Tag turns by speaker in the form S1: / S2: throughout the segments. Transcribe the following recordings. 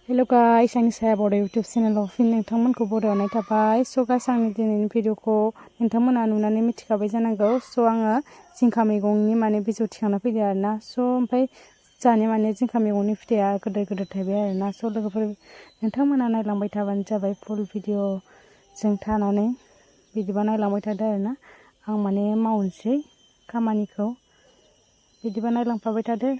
S1: Hello guys आंनि साया बड' यूट्यूब चेनेलाव फिन नोंथांमोनखौ बरायनाय थाबाय। स' गाइस आंनि दिनैनि भिडिअखौ नोंथांमोना नुनानै मिथिखाबाय जानांगौ। स' आङो जिंखा मैगंनि माने बिजौ थिखांना फैदों आरोना। स' ओमफ्राय जानि माने जिंखा मैगंनि फिथाइया गोदोर गोदोर थायबाय आरोना। स' लोगोफोर नोंथांमोना नायलांबाय थाबानो जाबाय फुल भिडिअजों थानानै बिदिबा नायलांबाय थादो आरोना। आं माने मावनोसै खामानिखौ बिदिबा नायलांफाबाय थादो।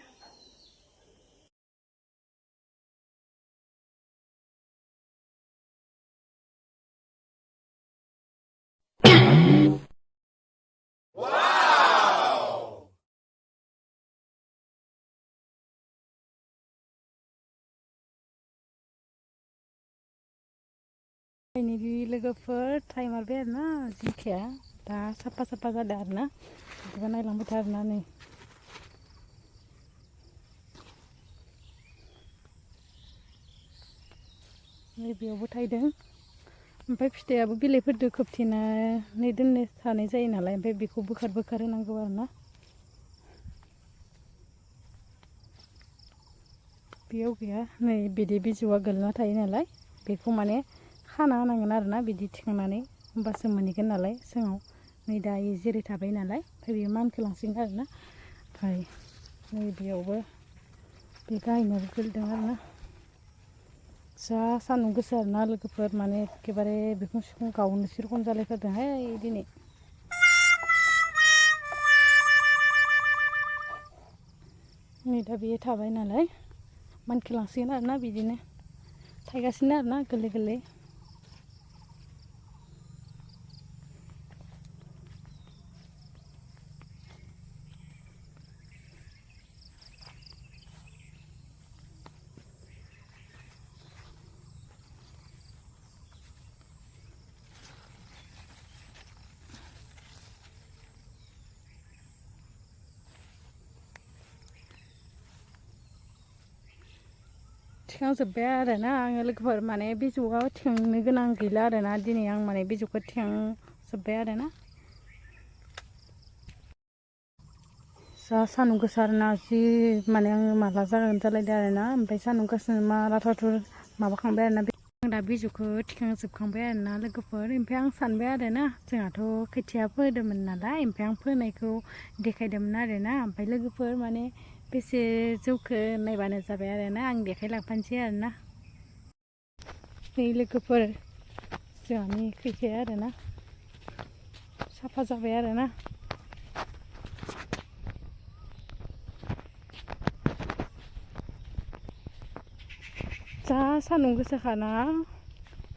S1: नैबे लोगोफोर टाइमारबाय आरोना जिंखाया दा साफा साफा जादों आरोना। बिदिबा नायलांबाय था आरोना। नै नैबेयावबो थायदों ओमफ्राय फिथाइयाबो बिलाइफोरजों खोबथेनानै दोननो थानाय जायो नालाय, ओमफ्राय बेखौ बोखार बोखार होनांगौ आरोना। बेयाव गैया, नै बिदि बिजौआ गोलैना थायो नालाय बेखौ माने खाना होनांगोन आरोना। बिदि थिखांनानै होमबासो मोनहैगोन नालाय सिङाव। नै दा जेरै थाबाय नालाय ओमफ्राय बेयो मानखोलांसिगोन आरोना। ओमफ्राय नै बेयावबो बे गाहायनायावबो गोलैदों आरोना। जा सान्दुं गोसा आरोना लोगोफोर, माने एखेबारे बिखुं सिखुं गावनोसै रखम जालायथारदोंहाय दिनै। नै दा बेयो थाबाय नालाय मानखोलांसिगोन आरोना। बिदिनो थायगासिनो आरोना गोरलै गोरलै। थिखांजोब्बाय आरोना आङो लोगोफोर, माने बिजौआव थिखांनो गोनां गैला आरोना दिनै आं माने बिजौखौ थिखांजोब्बाय आरोना। जा सान्दुं गोसा आरोना, जि माने आङो माला जागोन जालायदों आरोना। ओमफ्राय सान्दुं गोसाजों माला थाथुर माबाखांबाय आरोना। आं दा बिजौखौ थिखांजोबखांबाय आरोना लोगोफोर। ओमफ्राय आं सानबाय आरोना, जोंहाथ' खोथिया फोदोंमोन नालाय, ओमफ्राय आं फोनायखौ देखायदोंमोन आरोना। ओमफ्राय लोगोफोर माने बेसे जौखो नायबानो जाबाय आरोना, आं देखायलांफानोसै आरोना। नै लोगोफोर जोंहानि खोथियाया आरोना साफा जाबाय आरोना। जा सान्दुं गोसाखाना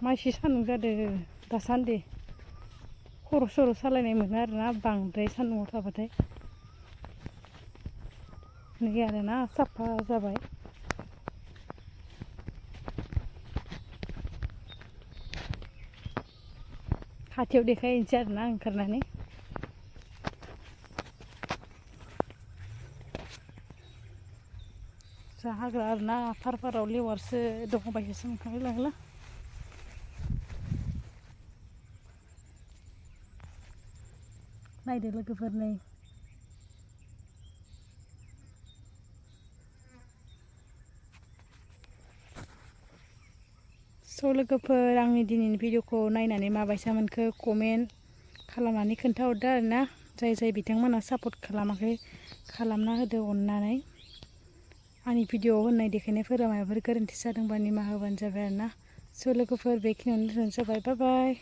S1: माइसि सान्दुं जादों दासान्दि। खर' सर' सालायनाय मोनो आरोना बांद्राय सान्दुंआव थाबाथाय। नै आरोना साफा जाबाय। खाथियाव देखायनोसै आरोना ओंखारनानै। जा हाग्रा आरोना फार फाराव लेवारसो दंबायसो मोनखांलाय लांला। नायदो लोगोफोर नै स' लोगोफोर आंनि दिनैनि भिडिअखौ नायनानै माबायसा मोनखो कमेन्ट खालामनानै खोन्थाहरदो आरोना। जाय जाय बिथांमोना सापर्ट खालामाखै खालामना होदो अननानै। आंनि भिडिअआव होनाय देखायनायफोरा माबाफोर गोरोन्थि जादोंबा निमाहा होबानो जाबाय आरोना। स' लोगोफोर बेखिनियावनो दोनथ'नाय जाबाय। बाय बाय।